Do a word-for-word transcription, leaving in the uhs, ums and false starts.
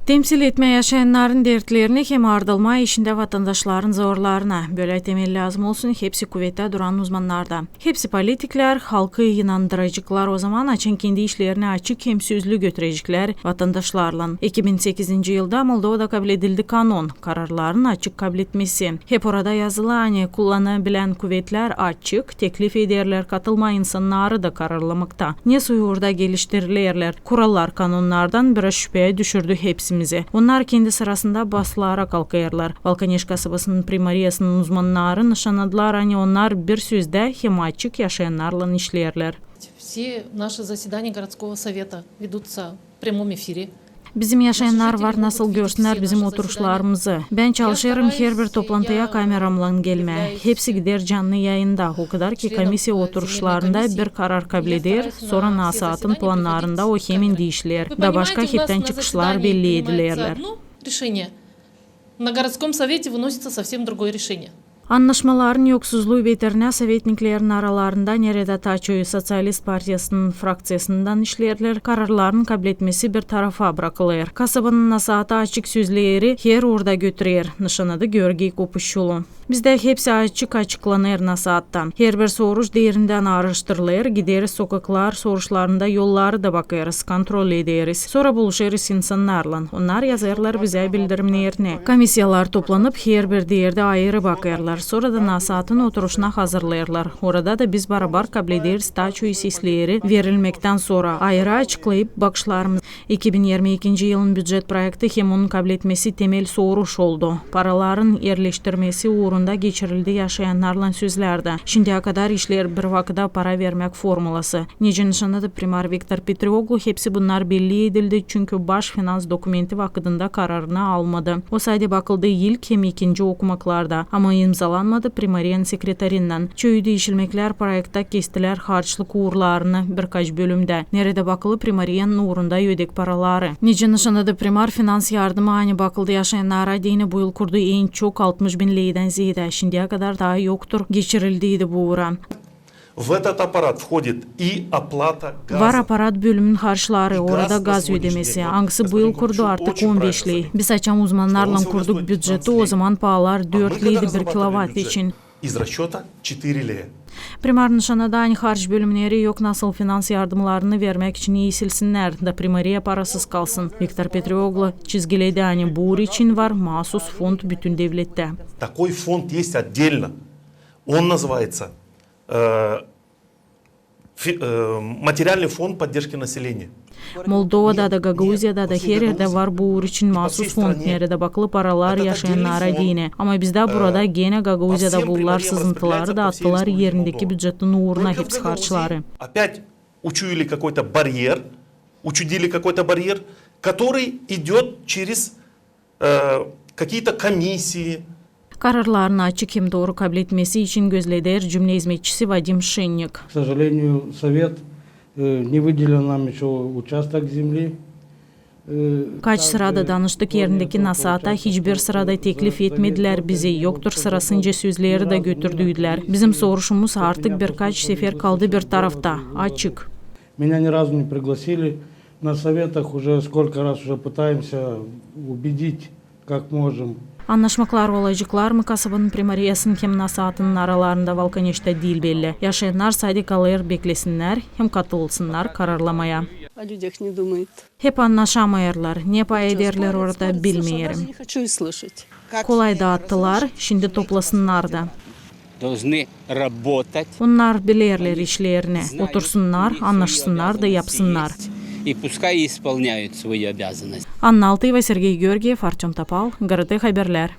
Temsil etmää yaşayannarın dertlerini hem aardılmaa işindä vatandaşların zorlarına. Bölä temel lääzım olsun hepsi kuvettä duran uzmannarda. Hepsi politiklär, halkı inandıraceklar ozaman, açan kendi işlerini açık hem sözlü götüreceklär vatandaşlarlan. İki bin sekizinci yılda Moldovada kabledildi kanon, kararların açık kabletmesi. Hep orada yazılı, ani kullanabilän kuvetlär açık, teklif ederlär katılmaa insannarı da kararlamakta. Ne soy uurda geliştirilerlär kurallar, kanonnardan biraz şüpeyä düşürdü hepsimizi. Onnar kendi sırasında basılara kalkêrlar. Valkaneş kasabasının primariyasının uzmannarı nışannadılar, ani onnar bir sözdä hem açık yaşayannarlan işleerlär. Все наши заседания городского совета ведутся в прямом эфире. Bizim yaşayannar var nasıl görsünnär bizim oturuşlarımızı. Bän çalışêrım herbir toplantıya kameramnan gelmää. Hepsi gider canlı yayında. O kadar ki, komissiya oturuşlarında bir karar kableder, sora nasaatın plannarında o hemin diişiler. Da başka heptän çıkışlar belli edilärlär. Решение. На городском совете выносится совсем другое решение. Annaşmaların yoksuzluu beterinä sovetniklerin aralarında, neredä taa çoyu Soţialist partiyasının frakţiyasından işleerlär, kararların kabletmesi bir tarafa brakılêr. Kasabanın nasaatı açık sözleri her uurda götürer, nışannadı Georgiy Kopuşçulu. Bizdä hepsi açık açıklanêr nasaattan. Herbir soruş derindän aaraştırılêr, gideriz sokaklar soruşlarında, yolları da bakêrız, kontrol ederiz. Sora buluşêrız insannarlan. Onnar yazêrlar bizä bildirimnerini. Komissiyalar toplanıp, herbir derdä ayırı bakêrlar. Sora da nasaatın oturuşuna hazırlêêrlar. Orada da biz barabar kablederiz taa çoyu sesleri verilmektän sora, ayırı açıklayıp bakışlarımızı. İki bin irmi ikinci yılın bücet proekti hem onun kabletmesi temel soruş oldu. Paraların erleştirmesi uurunda geçirildi yaşayannarlan sözlär dä. Şindiyä kadar işleer bir vakıda para vermäk formulası. Nicä nışannadı primar Viktor Petrioglu, hepsi bunnar belli edildi, çünkü baş finans dokumenti vakıdında kararını almadı. O sade bakıldı ilk hem ikinci okumaklarda, ama imzalanmadı primariyanın sekretarinnän. Çoyu diişilmeklär proektä kestilär harçlık uurlarını birkaç bölümdä, neredä bakılı primariyanın uurunda ödek paraları. Nicä nışannadı primar, finans yardımı, ani bakıldı yaşayannara deyni, bu yıl kurdu en çok, altmış bin leydän zeedä. Şindiyä kadar taa yoktur geçirildiydi bu uura. В этот аппарат входит и оплата газа. Var aparat bölümün harçları, orada gaz ödemesi, angısı bu yıl kurdu artık on beş ley. Biz açan uzmannarlan kurduk büceti, ozaman paalar dört leydi bir kilovat için. Из расчёта четыре лея. Primar nışannadı, ani harç bölümneri yok nasıl finans yardımlarını vermäk için iisilsinnär, da primariya parasız kalsın. Viktor Petrioglu çizgiledi, ani bu uur için var maasus fond bütün devlettä. Такой фонд есть отдельно. Он называется, э, фи-, э, материальный фонд поддержки населения. Moldovada da, Gagauziyada da, her erdä var bu uur için maasus fond, neredä bakılı paralar yaşayannara deyni. Ama bizdä burada genä Gagauziyada buldular sızıntıları da attılar erindeki bücetin uuruna hepsi harçları. Опять учуяли какой-то барьер, учудили какой-то барьер, который идёт через э, какие-то комиссии. Kararların açık hem dooru kabletmesi için gözleder cümle izmetçisi Vadim Şennik. К сожалению, совет, э, не выделил нам ещё участок земли. Э, kaç sırada danıştık erindeki nasaata, hiçbir sırada teklif etmedilär bizi, yoktur sırasınca sözleri dä götürdüydülär. Bizim soruşumuz artık birkaç sefer kaldı bir tarafta, açık. Меня ни разу не пригласили. На советах уже сколько раз уже пытаемся убедить, как можем. Annaşmaklar olaceklar mı kasabanın primariyasının hem nasaatının aralarında, Valkaneştä diil belli. Yaşayannar sade kalêr beklesinnär hem katılsınnar kararlamaya. О людях не думают. Hep annaşamêêrlar, ne pay ederlär orada, bilmeerim. Kolay daattılar, şindi toplasınnar da. Должны работать. Onnar bilerlär işlerini, otursunnar, annaşsınnar da yapsınnar. И пускай исполняют свои обязанности. Anna Altıyeva, Sergey Georgiev, Artöm Topal, GRT Haberlär.